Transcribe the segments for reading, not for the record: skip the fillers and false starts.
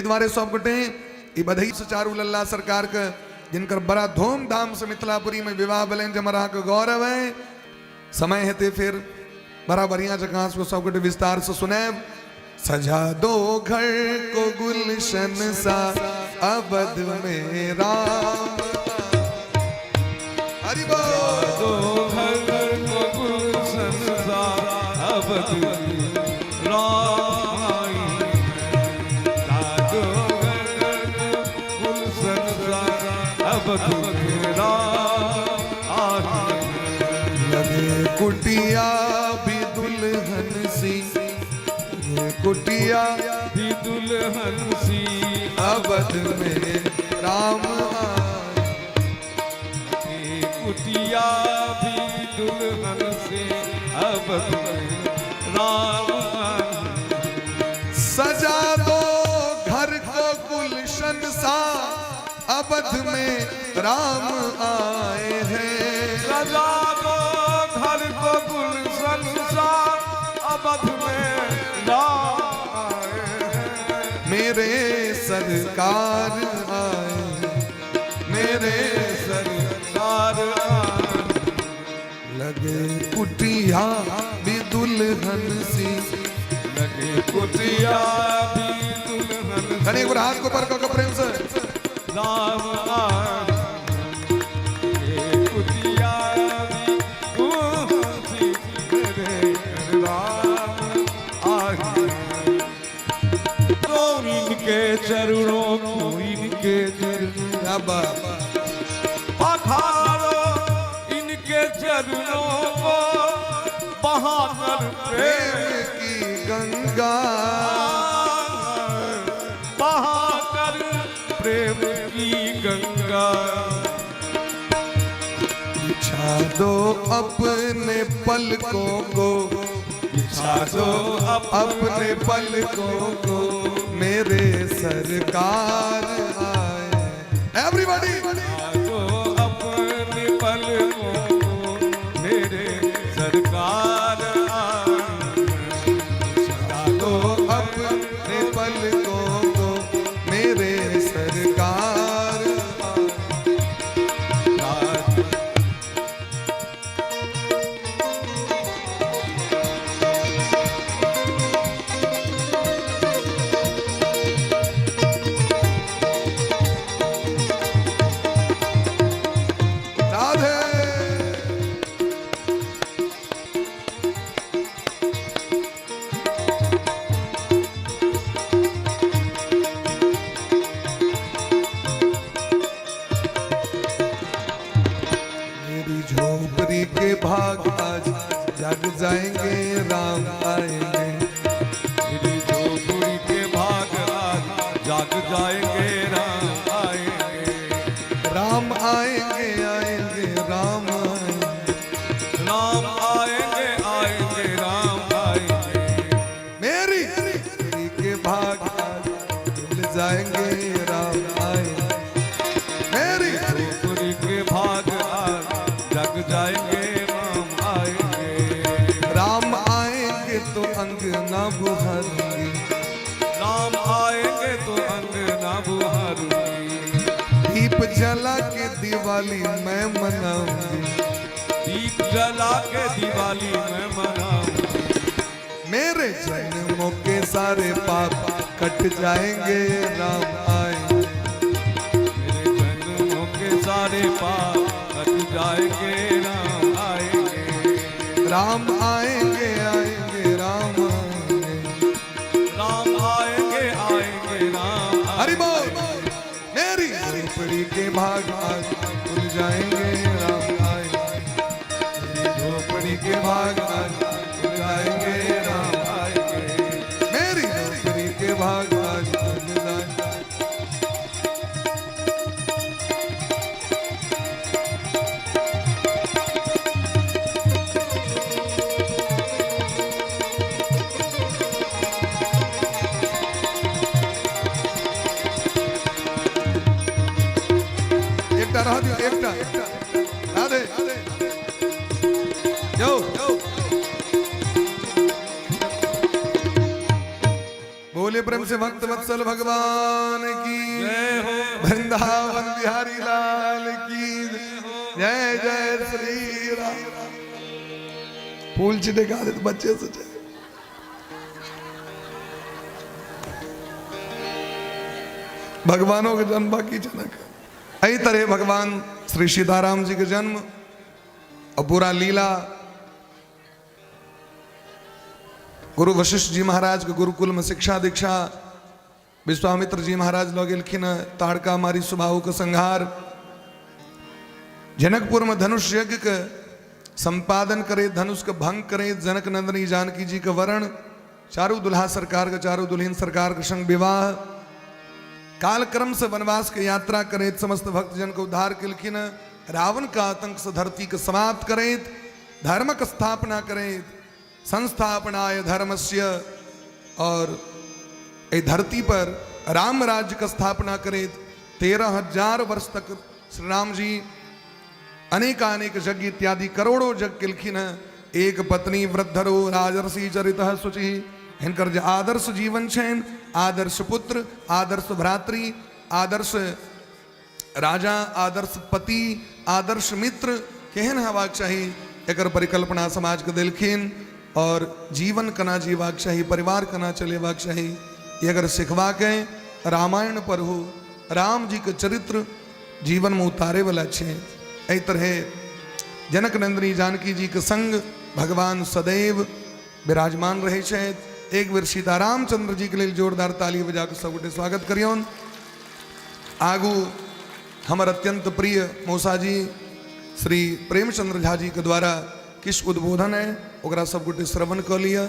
दुआरे सब गोटे ई बधई से चारू लल्ला सरकार के जिनकर बड़ा धूमधाम से मिथिलापुरी में विवाह भेलनि, जे हमर अहाँके गौरव है। समय हेतै फिर बड़ा बढ़िया जगह से सब गोटे विस्तार से सुनायब। सजा दो घर को गुलशन सा अवध में राम। हरि बोल। दो घर को गुलशन सा अवध में राम आए। दो घर को गुलशन सा अवध में राम आए। लगे कुटिया भी दुल्हन सी, लगे कुटिया भी दुल्हन सी अवध में राम आए। कुटिया भी दुल्हन से अवध में राम आए। सजा दो घर को गुलशन सा अवध में राम आए हैं। सजा दो घर को गुलशन सा अवध में राम आए हैं। मेरे सरकार आए, मेरे सरकार आए। लगे कुटिया भी दुल्हन सी, लगे कुटिया भी दुल्हन कनी एक बार हाथ को ऊपर करो प्रेम से। राम आए। लगे कुटिया भी दुल्हन सी, मेरे राम आए। तो इनके चरणों को, इनके चरणों क्या बात। पखारो इनके चरणों को बहाकर प्रेम प्रेम की गंगा, बहाकर प्रेम की गंगा। बिछा दो अपने पलकों को, बिछा दो अपने पलकों को, मेरे सरकार आए। एवरीबॉडी। दो अपने पलकों को, मेरे सरकार आए। बिछा दो अपने पलकों को, मेरे सरकार आए। राज राधे। मेरी झोपड़ी के भाग आज जग जाएंगे, राम आएंगे। मेरी झोपड़ी के भाग आज जाग जाएंगे, राम आएंगे। राम आएंगे आएंगे राम आएंगे। राम आएंगे आएंगे राम आएंगे। मेरी झोपड़ी के भाग आज मिल जाएंगे, राम आएंगे। मेरी झोपड़ी के भाग आज जग जाएंगे, राम आएंगे। राम आएंगे तो अंगना बुहारूंगी। राम आएंगे तो अंगना बुहारूंगी। दीप जला के दिवाली मैं मनाऊंगी। दीप जला के दिवाली मैं मनाऊंगी। मेरे जन्मों के सारे पाप कट जाएंगे, राम आएंगे। मेरे जन्मों के सारे पाप कट जाएंगे, राम आएंगे। राम आएंगे आएंगे राम आएंगे। राम आएंगे आएंगे राम हरि आएंगे। बोल। मेरी झोपड़ी के भाग आज खुल जाएंगे, राम आएंगे। मेरी झोपड़ी के भाग आज खुल जाएंगे, राम आएंगे। मेरी झोपड़ी के भाग आज खुल जाएंगे। एकटा रह दियौ, एकटा। राधे यो। बोले। बोले प्रेम से भक्त वत्सल भगवान की जय हो। वृंदावन बिहारी लाल की जय। जय श्री राम। फूल छिटे दे तो बच्चे से जय। भगवानों के जन्म बाकी जनक एहि तरह भगवान श्री सीताराम जी के जन्म और पूरा लीला गुरु वशिष्ठ जी महाराज के गुरुकुल में शिक्षा दीक्षा, विश्वामित्र जी महाराज लग गेलखिन, ताड़का मारी सुबाहु के संहार, जनकपुर में धनुष यज्ञ के संपादन करे, धनुष के भंग करे, जनक नंदनी जानकी जी के वरण, चारू दुल्हा सरकार के चारू दुल्हन सरकार के संग विवाह, कालक्रम से वनवास के यात्रा करे, समस्त भक्तजन के उद्धार केलखिन, रावण का आतंक से धरती के समाप्त करे, धर्म के स्थापना करे, संस्थापनाय धर्मस्य, और एहि धरती पर राम राज्य के स्थापना करे। 13,000 वर्ष तक श्री राम जी अनेकानेक यज्ञ इत्यादि करोड़ों यज्ञ केलखिन हैं। एक पत्नी वृद्धरो राजर्षि चरित शुचि, हिनकर जे आदर्श जीवन छनि, आदर्श पुत्र, आदर्श भ्रातृ, आदर्श राजा, आदर्श पति, आदर्श मित्र केहन हेबाक चाही, एकर परिकल्पना समाजके देलखिन। और जीवन केना जीबाक चाही, परिवार केना चलेबाक चाही, ई अगर सिखबाक अइ रामायण पढ़ू। राम जी के चरित्र जीवन में उतारे वाला छै। एहि तरहे जनक नंदिनी जानकी जी के संग भगवान सदैव विराजमान रहै छथि। एक बेर सीतारामचंद्र जी के लेल जोरदार ताली बजा के सबगोटे स्वागत करियौन। आगू हमर अत्यंत प्रिय मौसाजी श्री प्रेमचंद्र झा जी के द्वारा किछु उद्बोधन है, ओकरा सबगोटे श्रवण कऽ लिअ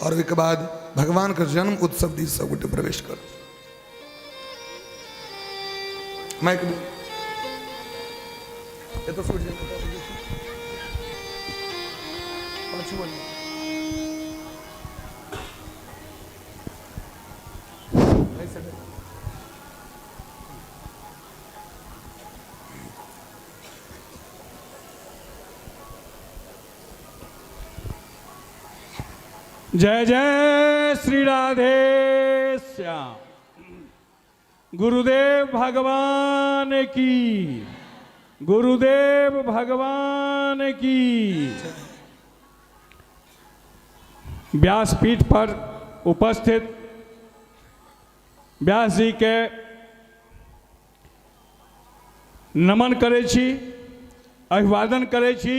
और ओहिके बाद भगवान के जन्म उत्सव दिस सबगोटे प्रवेश कर। माइक दू। एतऽ से उठि जाउ, एतऽ उठि जाउ। पाछू वाली। एहि साइड। जय जय श्री राधे श्याम। गुरुदेव भगवान की, गुरुदेव भगवान की। व्यासपीठ पर उपस्थित व्यास जी के नमन करै छी, अभिवादन करै छी,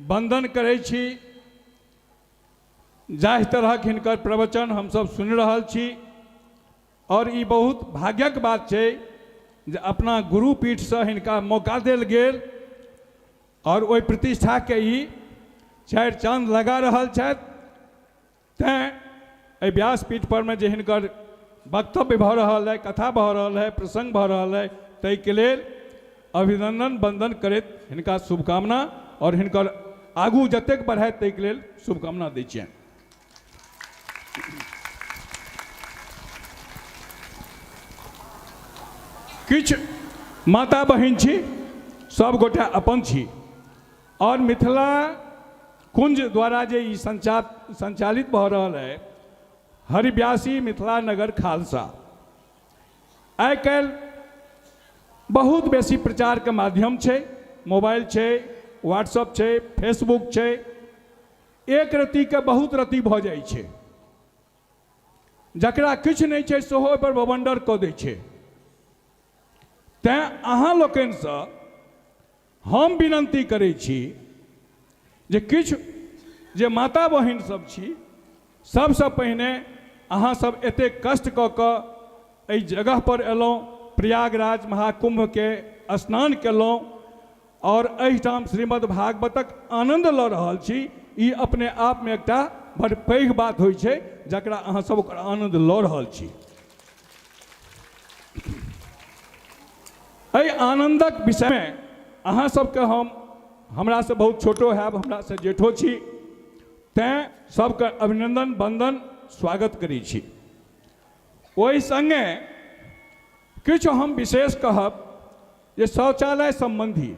वंदन करै छी। जाहि तरहक हिनकर प्रवचन हमसब सुनि रहल छी, और ई बहुत भाग्यक बात छै जे अपना गुरुपीठसँ हिनका मौका देल गेल और ओहि प्रतिष्ठाके ई चारि चाँद लगा रहल छथि। तैँ एहि व्यासपीठ परमे जे हिनकर वक्तव्य भऽ रहल है, कथा भऽ रहल है, प्रसंग भऽ रहल है, ताहिके लेल अभिनंदन वंदन करैत हिनका शुभकामना और हिनकर आगू जतेक बढ़ायत ताहिके लेल शुभकामना दै छियनि। किछु माता बहिन छी, सब गोटे अपन छी और मिथिला कुंज द्वारा जे ई संचालित भऽ रहल है हरिव्यासी मिथिला नगर खालसा, आइ काल्हि बहुत बेसी प्रचारके माध्यम छै, मोबाइल छै, व्हाट्सअप छै, फेसबुक छै। एक रत्तीके बहुत रत्ती भऽ जाइ छै, जकरा किछु नहि छै सेहो ओहिपर बवंडर कऽ दै छै। तैँ अहाँ लोकनिसँ हम विनती करै छी जे किछु जे माता बहिन सब छी, सबसँ पहिने अहाँ सब एतेक कष्ट कऽ कऽ एहि जगह पर एलहुँ, प्रयागराज महाकुम्भके स्नान केलहुँ और एहिठाम श्रीमद् भागवतक आनन्द लऽ रहल छी। ई अपने आपमे एकटा बड़ पैघ बात होइ छै जकरा अहाँ सब ओकर आनन्द लऽ रहल छी। एहि आनन्दक विषयमे अहाँ सबके हम, हमरासँ बहुत छोटो हैब, हमरासँ जेठो छी, तैँ सबके अभिनन्दन वंदन स्वागत करै छी। ओहि सङ्गे किछु हम विशेष कहब जे शौचालय सम्बन्धी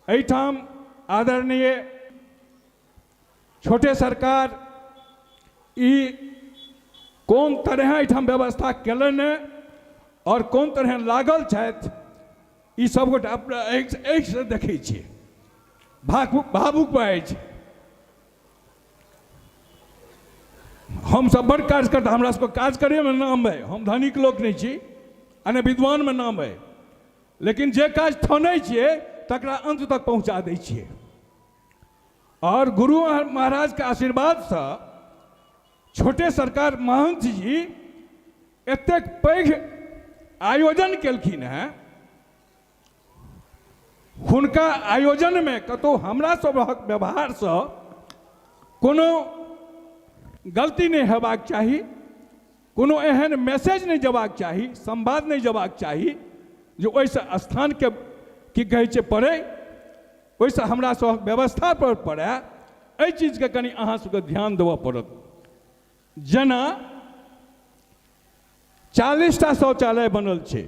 एहिठाम आदरणीय छोटे सरकार ई कोन तरह एहिठाम व्यवस्था केलनि आओर कोन तरह लागल छथि, ई सब गोटा अपना आँखिसँ देखै छियै, भावुक भऽ जाइ छै। हमसब बड़ कार्यकर्ता, हमरा सबके काज करैमे नाम अइ, हम धनिक लोक नहि छी आ नहि विद्वानमे नाम अइ, लेकिन जे काज ठानै छियै तकरा अन्त तक पहुँचा दै छियै। आओर गुरु महाराजके आशीर्वादसँ छोटे सरकार महंत जी एतेक पैघ आयोजन केलखिन हेँ। हुनका आयोजनमे कतहु हमरा सभक व्यवहारसँ कोनो गलती नहि हेबाक चाही, कोनो एहन मैसेज नहि जयबाक चाही, संवाद नहि जयबाक चाही जे ओहिसँ स्थानके की कहै छै पड़ै, ओहिसँ हमरा सभक व्यवस्था पर पड़ै। एहि चीजके कनि अहाँ सबके ध्यान देबऽ पड़त। जेना 40टा शौचालय बनल छै,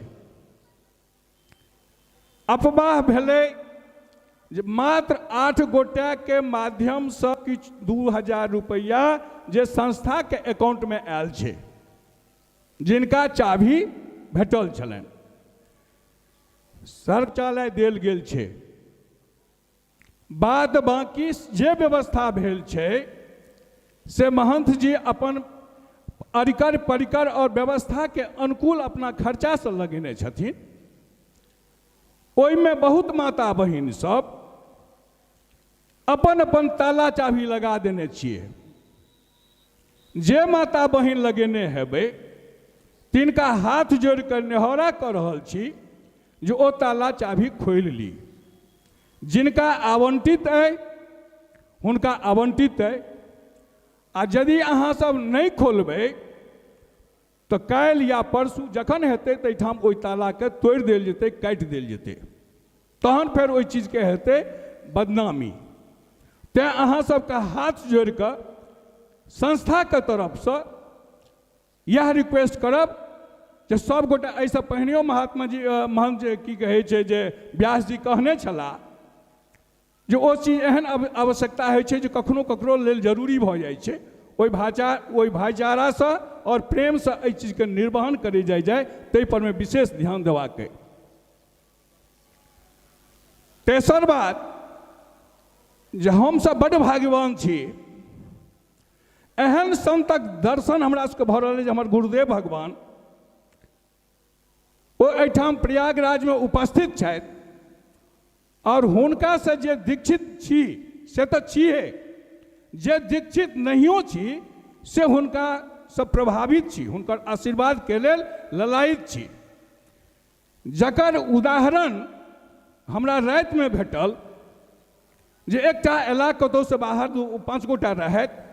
अफवाह भेलै जे मात्र 8 गोटाके माध्यमसँ किछु 2000 रुपैआ जे संस्थाके अकाउंटमे आयल छै, जिनका चाभी भेटल छलनि, शौचालय देल गेल छै। बाद बाकी जे व्यवस्था भेल छै से महंथ जी अपन अरिकर परिकर और व्यवस्था के अनुकूल अपना खर्चा से लगेने छथिन। ओहिमे बहुत माता बहिन सब अपन अपन ताला चाभी लगा देने छियै। जे माता बहिन लगेने हेबै तिनका हाथ जोड़ि कऽ नेहोरा कऽ रहल छी जे ओ ताला चाभी खोलि ली। जिनका आवंटित अइ हुनका आवंटित अइ, आ यदि अहाँ सब नहि खोलबै तऽ काल्हि या परसू जखन हेतै तऽ एहिठाम ओहि तालाके तोड़ि देल जेतै, काटि देल जेतै, तहन फेर ओहि चीजके हेतै बदनामी। तेँ अहाँ सबके हाथ जोड़ि कऽ संस्थाके तरफसँ इएह रिक्वेस्ट करब जे सब गोटा, एहिसँ पहिनेहो महात्मा जी महंत जे की कहै छै जे व्यास जी कहने छलाह जे ओ चीज एहन आवश्यकता होइ छै जे कखनो ककरो लेल जरूरी भऽ जाइ छै, ओहि भाईचारासँ आओर प्रेमसँ एहि चीजके निर्वहन करै जाइ जाइ, ताहि परमे विशेष ध्यान देबाक अइ। तेसर बात जे हमसब बड्ड भाग्यवान छी, एहन संतक दर्शन हमरा सबके भऽ रहल अइ जे हमर गुरुदेव भगवान ओ एहिठाम प्रयागराजमे उपस्थित छथि आओर हुनकासँ जे दीक्षित छी से तऽ छिहे, जे दीक्षित नहियो छी से हुनकासँ प्रभावित छी, हुनकर आशीर्वादके लेल ललायित छी। जकर उदाहरण हमरा रातिमे भेटल जे एकटा अयला कतहुसँ बाहर, 5 गोटा रहथि,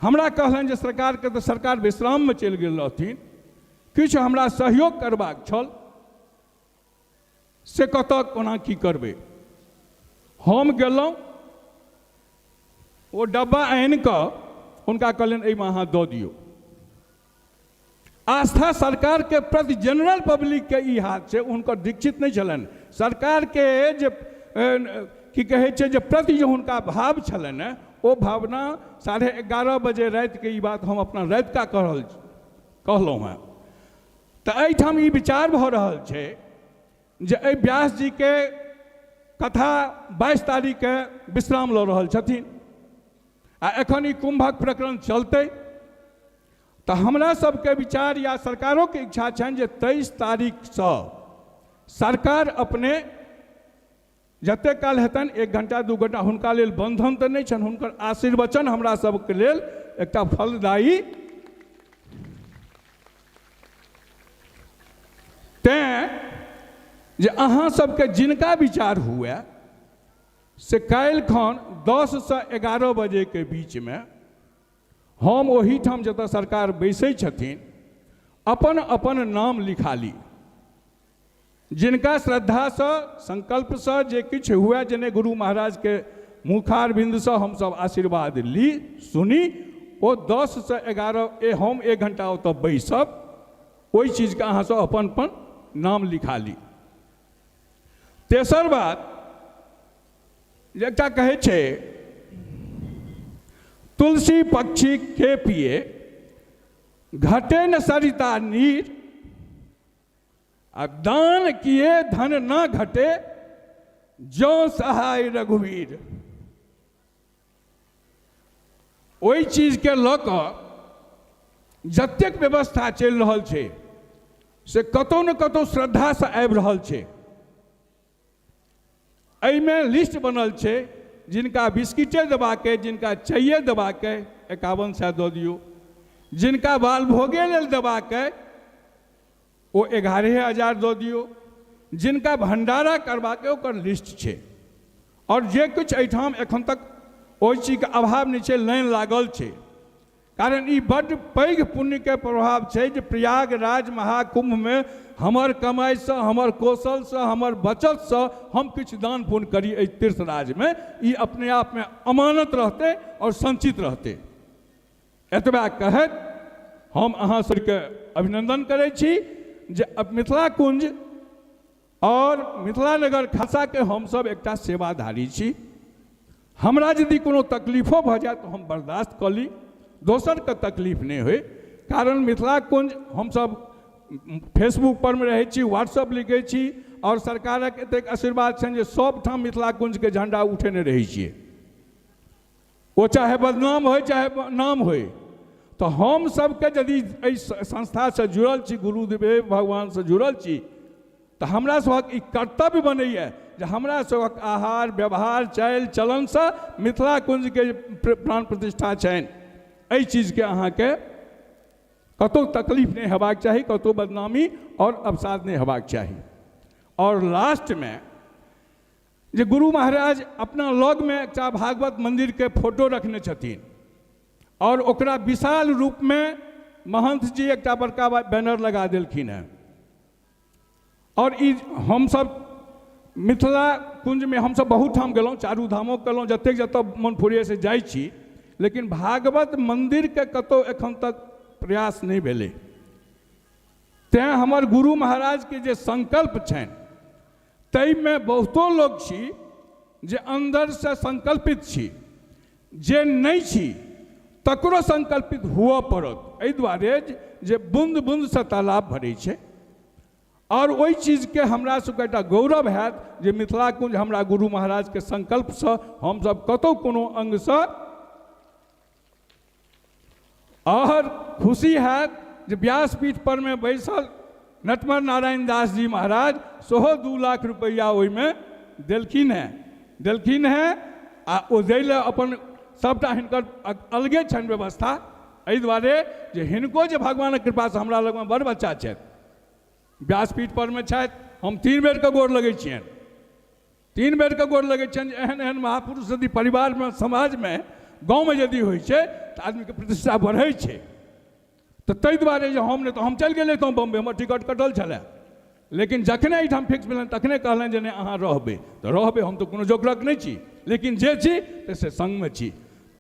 हमरा कहलनि जे सरकारके तऽ सरकार विश्राममे चलि गेल रहथिन, किछु हमरा सहयोग करबाक छल, से कतऽ कोना की करबै। हम गेलहुँ, ओ डब्बा आनि कऽ हुनका कहलनि एहिमे अहाँ दऽ दियौ। आस्था सरकार के प्रति जनरल पब्लिक के ई हाथ छै, हुनकर दीक्षित नहि छलनि, सरकार के जे की कहै छै जे प्रति जे हुनका भाव छलनि ओ भावना 11:30 बजे रातिके ई बात हम अपना रातिका कहलहुँ हेँ। तऽ एहिठाम ई विचार भऽ रहल छै जे एहि व्यास जीके कथा 22 तारीखके विश्राम लऽ रहल छथिन आ एखन ई कुंभक प्रकरण चलतै, तऽ हमरा सबके विचार या सरकारोके इच्छा छनि जे 23 तारीखसँ सरकार अपने जतेक काल हेतनि 1 घंटा 2 घंटा, हुनका लेल बंधन तऽ नहि छनि, हुनकर आशीर्वचन हमरा सबके लेल एकटा फलदायी। तेँ जे अहाँ सबके जिनका विचार हुए से काल्हि खन 10 से 11 बजेके बीचमे हम ओहिठाम जतऽ सरकार बैसै छथिन अपन अपन नाम लिखा ली। जिनका श्रद्धासँ संकल्पसँ जे किछु हुए, जेने गुरु महाराजके मुखार बिन्दुसँ हमसब आशीर्वाद ली सुनी, ओ 10 से 11 हम 1 घंटा ओतऽ बैसब, ओहि चीजके अहाँ सब अपन अपन नाम लिखा ली। तेसर बात जे एकटा कहै छै तुलसी पक्षी के पिए घटे न सरिता नीर, आ दान किए धन न घटे, जौ सहाय रघुवीर। ओहि चीजके लऽ कऽ जतेक व्यवस्था चलि रहल छै से कतहु ने कतहु श्रद्धासँ आबि रहल छै। एहिमे लिस्ट बनल छै, जिनका बिस्किटे देबाक अइ, जिनका चाइए देबाक अइ, 5100 दऽ दियौ। जिनका बाल भोगे लेल देबाक अइ ओ 11000 दऽ दियौ। जिनका भण्डारा करबाक अइ ओकर लिस्ट छै। आओर जे किछु एहिठाम एखन तक ओहि चीजके अभाव नहि छै, लाइन लागल छै। कारण ई बड्ड पैघ पुण्यके प्रभाव छै जे प्रयागराज महाकुम्भमे हमर कमाइसँ, हमर कौशलसँ, हमर बचतसँ हम किछु दान पुण्य करी एहि तीर्थराजमे, ई अपने आपमे अमानत रहतै आओर संचित रहतै। एतबा कहैत हम अहाँ सबके अभिनंदन करै छी जे अब मिथिला कुंज और मिथिला नगर खालसाके हमसब एकटा सेवाधारी छी। हमरा यदि कोनो तकलीफो भऽ जाय तऽ हम बर्दाश्त कऽ ली, दोसरके तकलीफ नहि होइ। कारण मिथिला कुंज हमसब फेसबुक पर मे रहै छी, व्हाट्सअप लिखै छी, और सरकारक एतेक आशीर्वाद छनि जे सबठाम मिथिला कुंजके झंडा उठेने रहै छियै, ओ चाहे बदनाम होइ चाहे नाम होइ। तऽ हम सबके यदि एहि संस्थासँ जुड़ल छी, गुरुदेव भगवानसँ जुड़ल छी, तऽ हमरा सभक ई कर्तव्य बनैए जे हमरा सभक आहार व्यवहार चालि चलनसँ मिथिला कुंजके प्राण प्रतिष्ठा छनि, एहि चीजके अहाँके कतहु तकलीफ नहि हेबाक चाही, कतहु बदनामी आओर अवसाद नहि हेबाक चाही। आओर लास्टमे जे गुरु महाराज अपना लगमे एकटा भागवत मन्दिरके फोटो रखने छथिन आओर ओकरा विशाल रूपमे महंत जी एकटा बड़का बैनर लगा देलखिन हेँ। आओर ई हमसब मिथिला कुंजमे हमसब बहुत ठाम गेलहुँ, चारू धामो केलहुँ, जतेक जतऽ मन फुरैए से जाइ छी, लेकिन भागवत मन्दिरके कतहु एखन तक प्रयास नहि भेलै। तैँ हमर गुरु महाराजके जे संकल्प छनि ताहिमे बहुतो लोक छी जे अन्दरसँ संकल्पित छी, जे नहि छी तकरो संकल्पित हुअ पड़त। एहि दुआरे जे बूंद बूंदसँ तालाब भरै छै। आओर ओहि चीजके हमरा सबके एकटा गौरव हैत जे मिथिला कुंज हमरा गुरु महाराजके संकल्पसँ हमसब कतहु कोनो अङ्गसँ आओर खुशी हैत जे व्यासपीठ पर मे बैसल नटवर नारायण दास जी महाराज सेहो 2 लाख रुपैआ ओहिमे देलखिन हेँ आ ओ दै लए अपन सबटा हिनकर अलगे छनि व्यवस्था। एहि दुआरे जे हिनको जे भगवानक कृपासँ हमरा लगमे बड़ बच्चा छथि, व्यासपीठ पर मे छथि, हम 3 बेरके गोर लगै छियनि, 3 बेरके गोर लगै छियनि जे एहन एहन महापुरुष यदि परिवारमे समाजमे गाँवमे यदि होइ छै तऽ आदमीके प्रतिष्ठा बढ़ै छै। तऽ ताहि दुआरे जे हम नहि तऽ हम चलि गेल रहितहुँ बम्बे, हमर टिकट कटल छलै, लेकिन जखने एहिठाम फिक्स भेलनि तखने कहलनि जे नहि अहाँ रहबै तऽ रहबै, हम तऽ कोनो जोकरक नहि छी, लेकिन जे छी तऽ से सङ्गमे छी।